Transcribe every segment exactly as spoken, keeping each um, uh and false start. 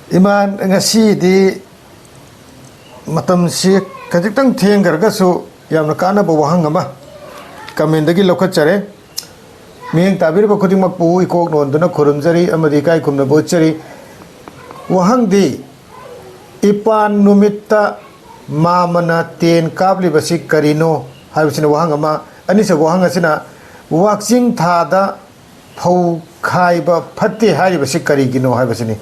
ꯏꯃꯥꯟ, ꯉꯁꯤꯗꯤ ꯃꯇꯝꯁꯤ ꯈꯖꯤꯛꯇꯪ ꯊꯦꯡꯈ꯭ꯔꯒꯁꯨ ꯌꯥꯝꯅ ꯀꯥꯟꯅꯕ ꯋꯥꯍꯪ ꯑꯃ ꯀꯃꯦꯟꯗꯒꯤ ꯂꯧꯈꯠꯆꯔꯦ꯫ ꯃꯤꯠꯌꯦꯡ ꯇꯥꯕꯤꯔꯤꯕ ꯈꯨꯗꯤꯡꯃꯛꯄꯨ ꯏꯀꯣꯛ ꯅꯣꯟꯗꯨꯅ ꯈꯨꯔꯨꯝꯖꯔꯤ ꯑꯃꯗꯤ ꯏꯀꯥꯏ ꯈꯨꯝꯅꯕ ꯎꯠꯆꯔꯤ꯫ ꯋꯥꯍꯪꯗꯤ, ꯏꯄꯥꯟ ꯅꯨꯃꯤꯠꯇ ꯃꯥꯃꯅ ꯇꯦꯟ ꯀꯥꯞꯂꯤꯕꯁꯤ ꯀꯔꯤꯅꯣ ꯍꯥꯏꯕꯁꯤꯅ ꯋꯥꯍꯪ ꯑꯃ꯫ ꯑꯅꯤꯁꯨꯕ ꯋꯥꯍꯪ ꯑꯁꯤꯅ, ꯋꯥꯛꯆꯤꯡ ꯊꯥꯗ ꯐꯧ ꯈꯥꯏꯕ ꯐꯠꯇꯦ ꯍꯥꯏꯔꯤꯕꯁꯤ ꯀꯔꯤꯒꯤꯅꯣ ꯍꯥꯏꯕꯁꯤꯅꯤ꯫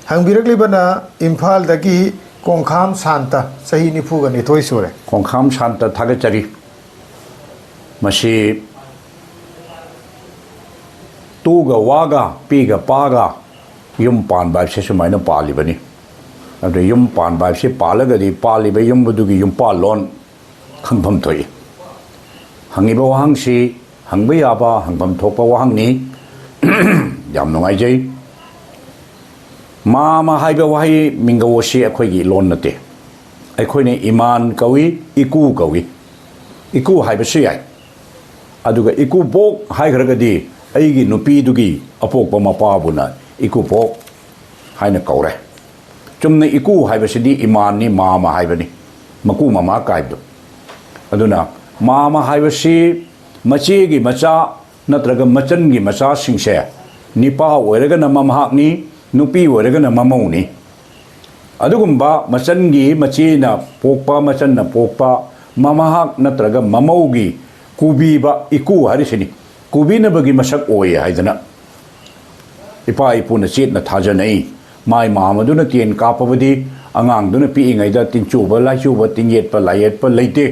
ꯍꯪꯕꯤꯔꯛꯂꯤꯕꯅ ꯏꯝꯐꯥꯜꯗꯒꯤ ꯀꯣꯡꯈꯥꯝ ꯁꯥꯟꯇ, ꯆꯍꯤ ꯅꯤꯐꯨꯒ ꯅꯤꯊꯣꯏ ꯁꯨꯔꯦ꯫ ꯀꯣꯡꯈꯥꯝ ꯁꯥꯟꯇ, ꯊꯥꯒꯠꯆꯔꯤ꯫ ꯃꯁꯤ ꯇꯨꯒ ꯋꯥꯒ, ꯄꯤꯒ ꯄꯥꯒ ꯌꯨꯝ ꯄꯥꯟꯕ ꯍꯥꯏꯕꯁꯦ ꯁꯨꯃꯥꯏꯅ ꯄꯥꯜꯂꯤꯕꯅꯤ꯫ ꯑꯗꯨ ꯌꯨꯝ ꯄꯥꯟꯕ ꯍꯥꯏꯕꯁꯤ ꯄꯥꯜꯂꯒꯗꯤ ꯄꯥꯜꯂꯤꯕ ꯌꯨꯝꯕꯨꯗꯨꯒꯤ ꯌꯨꯝꯄꯥꯜꯂꯣꯟ ꯈꯪꯐꯝ ꯊꯣꯛꯏ꯫ ꯍꯪꯉꯤꯕ ꯋꯥꯍꯪꯁꯤ ꯍꯪꯕ ꯌꯥꯕ, ꯍꯪꯐꯝ ꯊꯣꯛꯄ ꯋꯥꯍꯪꯅꯤ꯫ ꯌꯥꯝ ꯅꯨꯡꯉꯥꯏꯖꯩ꯫ ꯃꯥꯃ ꯍꯥꯏꯕ ꯋꯥꯍꯩ ꯃꯤꯡꯒꯧ ꯑꯁꯤ ꯑꯩꯈꯣꯏꯒꯤ ꯂꯣꯟ ꯅꯠꯇꯦ꯫ ꯑꯩꯈꯣꯏꯅ ꯏꯃꯥꯟ ꯀꯧꯏ, ꯏꯀꯨ ꯀꯧꯏ꯫ ꯏꯀꯨ ꯍꯥꯏꯕꯁꯨ ꯌꯥꯏ꯫ ꯑꯗꯨꯒ ꯏꯀꯨꯕꯣꯛ ꯍꯥꯏꯈ꯭ꯔꯒꯗꯤ ꯑꯩꯒꯤ ꯅꯨꯄꯤꯗꯨꯒꯤ ꯑꯄꯣꯛꯄ ꯃꯄꯥꯕꯨꯅ ꯏꯀꯨꯕꯣꯛ ꯍꯥꯏꯅ ꯀꯧꯔꯦ꯫ ꯆꯨꯝꯅ ꯏꯀꯨ ꯍꯥꯏꯕꯁꯤꯗꯤ ꯏꯃꯥꯟꯅꯤ, ꯃꯥꯃ ꯍꯥꯏꯕꯅꯤ, ꯃꯀꯨ ꯃꯃꯥ ꯀꯥꯏꯕꯗꯣ꯫ ꯑꯗꯨꯅ ꯃꯥꯃ ꯍꯥꯏꯕꯁꯤ ꯃꯆꯦꯒꯤ ꯃꯆꯥ ꯅꯠꯇ꯭ꯔꯒ ꯃꯆꯟꯒꯤ ꯃꯆꯥꯁꯤꯡꯁꯦ, ꯅꯤꯄꯥ ꯑꯣꯏꯔꯒꯅ ꯃꯃꯍꯥꯛꯅꯤ, ꯅꯨꯄꯤ ꯑꯣꯏꯔꯒꯅ ꯃꯃꯧꯅꯤ꯫ ꯑꯗꯨꯒꯨꯝꯕ ꯃꯆꯟꯒꯤ, ꯃꯆꯦꯅ ꯄꯣꯛꯄ, ꯃꯆꯟꯅ ꯄꯣꯛꯄ, ꯃꯃꯍꯥꯛ ꯅꯠꯇ꯭ꯔꯒ ꯃꯃꯧꯒꯤ ꯀꯨꯕꯤꯕ ꯏꯀꯨ ꯍꯥꯏꯔꯤꯁꯤꯅꯤ꯫ ꯀꯨꯕꯤꯅꯕꯒꯤ ꯃꯁꯛ ꯑꯣꯏ ꯍꯥꯏꯗꯅ ꯏꯄꯥ ꯏꯄꯨꯅ ꯆꯦꯠꯅ ꯊꯥꯖꯅꯩ꯫ ꯃꯥꯏ ꯃꯥꯃꯗꯨꯅ ꯇꯦꯟ ꯀꯥꯞꯄꯕꯗꯤ ꯑꯉꯥꯡꯗꯨꯅ ꯄꯤꯛꯏꯉꯩꯗ ꯇꯤꯟꯆꯨꯕ, ꯂꯥꯏꯆꯨꯕ, ꯇꯤꯟꯌꯦꯠꯄ, ꯂꯥꯏꯌꯦꯠꯄ ꯂꯩꯇꯦ꯫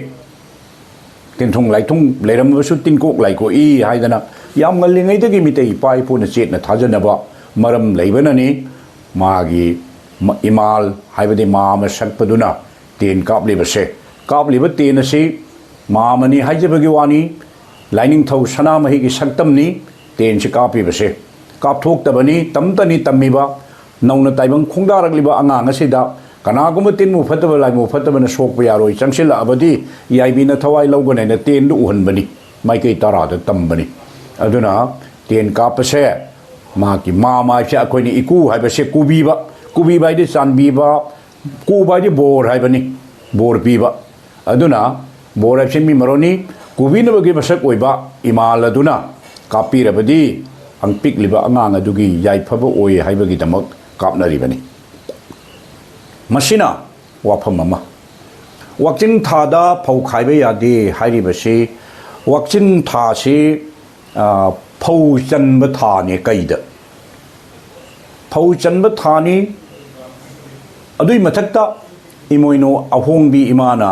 ꯇꯤꯟꯊꯨꯡ ꯂꯥꯏꯊꯨꯡ ꯂꯩꯔꯝꯃꯕꯁꯨ ꯇꯤꯟꯀꯣꯛ ꯂꯥꯏꯀꯣꯛꯏ ꯍꯥꯏꯗꯅ ꯌꯥꯝ ꯉꯜꯂꯤꯉꯩꯗꯒꯤ ꯃꯤꯇꯩ ꯏꯄꯥ ꯏꯄꯨꯅ ꯆꯦꯠꯅ ꯊꯥꯖꯅꯕ ꯃꯔꯝ ꯂꯩꯕꯅꯅꯤ꯫ ꯃꯥꯒꯤ ꯃ-, ꯏꯃꯥꯜ ꯍꯥꯏꯕꯗꯤ ꯃꯥꯃ ꯁꯛꯄꯗꯨꯅ ꯇꯦꯟ ꯀꯥꯞꯂꯤꯕꯁꯦ꯫ ꯀꯥꯞꯂꯤꯕ ꯇꯦꯟ ꯑꯁꯤ ꯃꯥꯃꯅꯤ ꯍꯥꯏꯖꯕꯒꯤ ꯋꯥꯅꯤ, ꯂꯥꯏꯅꯤꯡꯊꯧ ꯁꯅꯥꯃꯍꯤꯒꯤ ꯁꯛꯇꯝꯅꯤ꯫ ꯇꯦꯟꯁꯤ ꯀꯥꯞꯄꯤꯕꯁꯦ ꯀꯥꯞꯊꯣꯛꯇꯕꯅꯤ, ꯇꯝꯇꯅꯤ ꯇꯝꯃꯤꯕ꯫ ꯅꯧꯅ ꯇꯥꯏꯕꯪ ꯈꯣꯡꯗꯥꯔꯛꯂꯤꯕ ꯑꯉꯥꯡ ꯑꯁꯤꯗ ꯀꯅꯥꯒꯨꯝꯕ ꯇꯤꯟꯃꯨ ꯐꯠꯇꯕ ꯂꯥꯏꯃꯨ ꯐꯠꯇꯕꯅ ꯁꯣꯛꯄ ꯌꯥꯔꯣꯏ, ꯆꯪꯁꯤꯜꯂꯛꯑꯕꯗꯤ ꯌꯥꯏꯕꯤꯅ ꯊꯋꯥꯏ ꯂꯧꯒꯅꯤ ꯍꯥꯏꯅ ꯇꯦꯟꯗꯨ ꯎꯍꯟꯕꯅꯤ꯫ ꯃꯥꯏꯀꯩ ꯇꯔꯥꯗ ꯇꯝꯕꯅꯤ꯫ ꯑꯗꯨꯅ ꯇꯦꯟ ꯀꯥꯞꯄꯁꯦ ꯃꯍꯥꯛꯀꯤ ꯃꯥꯃ ꯍꯥꯏꯕꯁꯦ ꯑꯩꯈꯣꯏꯅ ꯏꯀꯨ ꯍꯥꯏꯕꯁꯦ ꯀꯨꯕꯤꯕ, ꯀꯨꯕꯤꯕ ꯍꯥꯏꯗꯤ ꯆꯥꯟꯕꯤꯕ, ꯀꯨꯕ ꯍꯥꯏꯗꯤ ꯕꯣꯔ ꯍꯥꯏꯕꯅꯤ, ꯕꯣꯔ ꯄꯤꯕ꯫ ꯑꯗꯨꯅ ꯕꯣꯔ ꯍꯥꯏꯕꯁꯤ ꯃꯤ ꯃꯔꯣꯟꯅꯤ꯫ ꯀꯨꯕꯤꯅꯕꯒꯤ ꯃꯁꯛ ꯑꯣꯏꯕ ꯏꯃꯥꯜ ꯑꯗꯨꯅ ꯀꯥꯞꯄꯤꯔꯕꯗꯤ ꯑꯪ ꯄꯤꯛꯂꯤꯕ ꯑꯉꯥꯡ ꯑꯗꯨꯒꯤ ꯌꯥꯏꯐꯕ ꯑꯣꯏ ꯍꯥꯏꯕꯒꯤꯗꯃꯛ ꯀꯥꯞꯅꯔꯤꯕꯅꯤ꯫ ꯃꯁꯤꯅ ꯋꯥꯐꯝ ꯑꯃ꯫ ꯋꯥꯛꯆꯤꯡ ꯊꯥꯗ ꯐꯧ ꯈꯥꯏꯕ ꯌꯥꯗꯦ ꯍꯥꯏꯔꯤꯕꯁꯤ, ꯋꯥꯛꯆꯤꯡ ꯊꯥꯁꯤ, ꯑ, ꯐꯧ ꯆꯟꯕ ꯊꯥꯅꯤ ꯀꯩꯗ꯫ ꯐꯧ ꯆꯟꯕ ꯊꯥꯅꯤ꯫ ꯑꯗꯨꯏ ꯃꯊꯛꯇ ꯏꯃꯣꯏꯅꯨ ꯑꯍꯣꯡꯕꯤ ꯏꯃꯥꯅ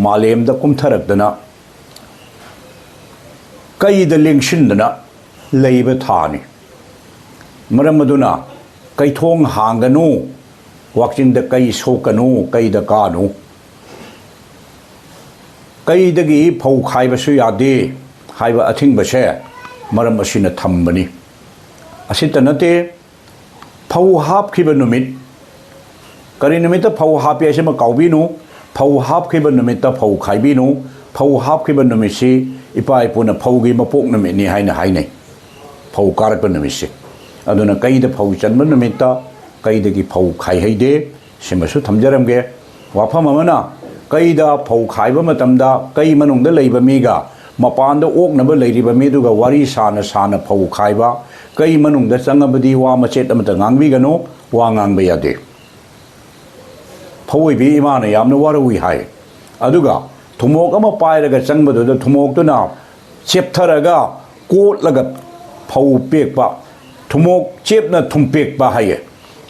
ꯃꯥꯂꯦꯝꯗ ꯀꯨꯝꯊꯔꯛꯇꯅ ꯀꯩꯗ ꯂꯦꯡꯁꯤꯟꯗꯅ ꯂꯩꯕ ꯊꯥꯅꯤ꯫ ꯃꯔꯝ ꯑꯗꯨꯅ ꯀꯩꯊꯣꯡ ꯍꯥꯡꯒꯅꯨ, ꯋꯥꯛꯆꯤꯡꯗ ꯀꯩ ꯁꯣꯛꯀꯅꯨ, ꯀꯩꯗ ꯀꯥꯅꯨ꯫ ꯀꯩꯗꯒꯤ ꯐꯧ ꯈꯥꯏꯕꯁꯨ ꯌꯥꯗꯦ ꯍꯥꯏꯕ ꯑꯊꯤꯡꯕꯁꯦ ꯃꯔꯝ ꯑꯁꯤꯅ ꯊꯝꯕꯅꯤ꯫ ꯑꯁꯤꯇ ꯅꯠꯇꯦ, ꯐꯧ ꯍꯥꯞꯈꯤꯕ ꯅꯨꯃꯤꯠ, ꯀꯔꯤ ꯅꯨꯃꯤꯠꯇ ꯐꯧ ꯍꯥꯞꯄꯤ ꯍꯥꯏꯁꯤꯃ ꯀꯥꯎꯕꯤꯅꯨ꯫ ꯐꯧ ꯍꯥꯞꯈꯤꯕ ꯅꯨꯃꯤꯠꯇ ꯐꯧ ꯈꯥꯏꯕꯤꯅꯨ꯫ ꯐꯧ ꯍꯥꯞꯈꯤꯕ ꯅꯨꯃꯤꯠꯁꯤ ꯏꯄꯥ ꯏꯄꯨꯅ ꯐꯧꯒꯤ ꯃꯄꯣꯛ ꯅꯨꯃꯤꯠꯅꯤ ꯍꯥꯏꯅ ꯍꯥꯏꯅꯩ, ꯐꯧ ꯀꯥꯔꯛꯄ ꯅꯨꯃꯤꯠꯁꯤ꯫ ꯑꯗꯨꯅ ꯀꯩꯗ ꯐꯧ ꯆꯟꯕ ꯅꯨꯃꯤꯠꯇ ꯀꯩꯗꯒꯤ ꯐꯧ ꯈꯥꯏꯍꯩꯗꯦ꯫ ꯁꯤꯃꯁꯨ ꯊꯝꯖꯔꯝꯒꯦ꯫ ꯋꯥꯐꯝ ꯑꯃꯅ, ꯀꯩꯗ ꯐꯧ ꯈꯥꯏꯕ ꯃꯇꯝꯗ ꯀꯩ ꯃꯅꯨꯡꯗ ꯂꯩꯕ ꯃꯤꯒ ꯃꯄꯥꯟꯗ ꯑꯣꯛꯅꯕ ꯂꯩꯔꯤꯕ ꯃꯤꯗꯨꯒ ꯋꯥꯔꯤ ꯁꯥꯅ ꯁꯥꯅ ꯐꯧ ꯈꯥꯏꯕ꯫ ꯀꯩ ꯃꯅꯨꯡꯗ ꯆꯪꯉꯕꯗꯤ ꯋꯥ ꯃꯆꯦꯠ ꯑꯃꯠꯇ ꯉꯥꯡꯕꯤꯒꯅꯨ, ꯋꯥ ꯉꯥꯡꯕ ꯌꯥꯗꯦ꯫ ꯐꯧ ꯑꯣꯏꯕꯤ ꯏꯃꯥꯅ ꯌꯥꯝꯅ ꯋꯥꯔꯧꯏ ꯍꯥꯏ꯫ ꯑꯗꯨꯒ ꯊꯨꯝꯃꯣꯛ ꯑꯃ ꯄꯥꯏꯔꯒ ꯆꯪꯕꯗꯨꯗ ꯊꯨꯝꯃꯣꯛꯇꯨꯅ ꯆꯦꯞꯊꯔꯒ ꯀꯣꯠꯂꯒ ꯐꯧ ꯄꯦꯛꯄ, ꯊꯨꯝꯃꯣꯛ ꯆꯦꯞꯅ ꯊꯨꯝꯄꯦꯛꯄ ꯍꯥꯏꯌꯦ꯫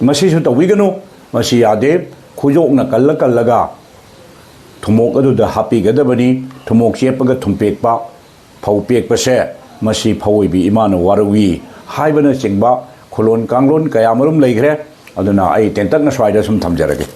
ꯃꯁꯤꯁꯨ ꯇꯧꯕꯤꯒꯅꯨ, ꯃꯁꯤ ꯌꯥꯗꯦ꯫ ꯈꯨꯖꯣꯛꯅ ꯀꯜꯂ ꯀꯜꯂꯒ ꯊꯨꯝꯃꯣꯛ ꯑꯗꯨꯗ ꯍꯥꯞꯄꯤꯒꯗꯕꯅꯤ꯫ ꯊꯨꯝꯃꯣꯛ ꯆꯦꯞꯄꯒ ꯊꯨꯝꯄꯦꯛꯄ, ꯐꯧ ꯄꯦꯛꯄꯁꯦ, ꯃꯁꯤ ꯐꯧ ꯑꯣꯏꯕꯤ ꯏꯃꯥꯅ ꯋꯥꯔꯧꯏ ꯍꯥꯏꯕꯅꯆꯤꯡꯕ ꯈꯨꯂꯣꯟ ꯀꯥꯡꯂꯣꯟ ꯀꯌꯥ ꯃꯔꯨꯝ ꯂꯩꯈ꯭ꯔꯦ꯫ ꯑꯗꯨꯅ ꯑꯩ ꯇꯦꯟꯇꯛꯅ ꯁ꯭ꯋꯥꯏꯗ ꯁꯨꯝ ꯊꯝꯖꯔꯒꯦ꯫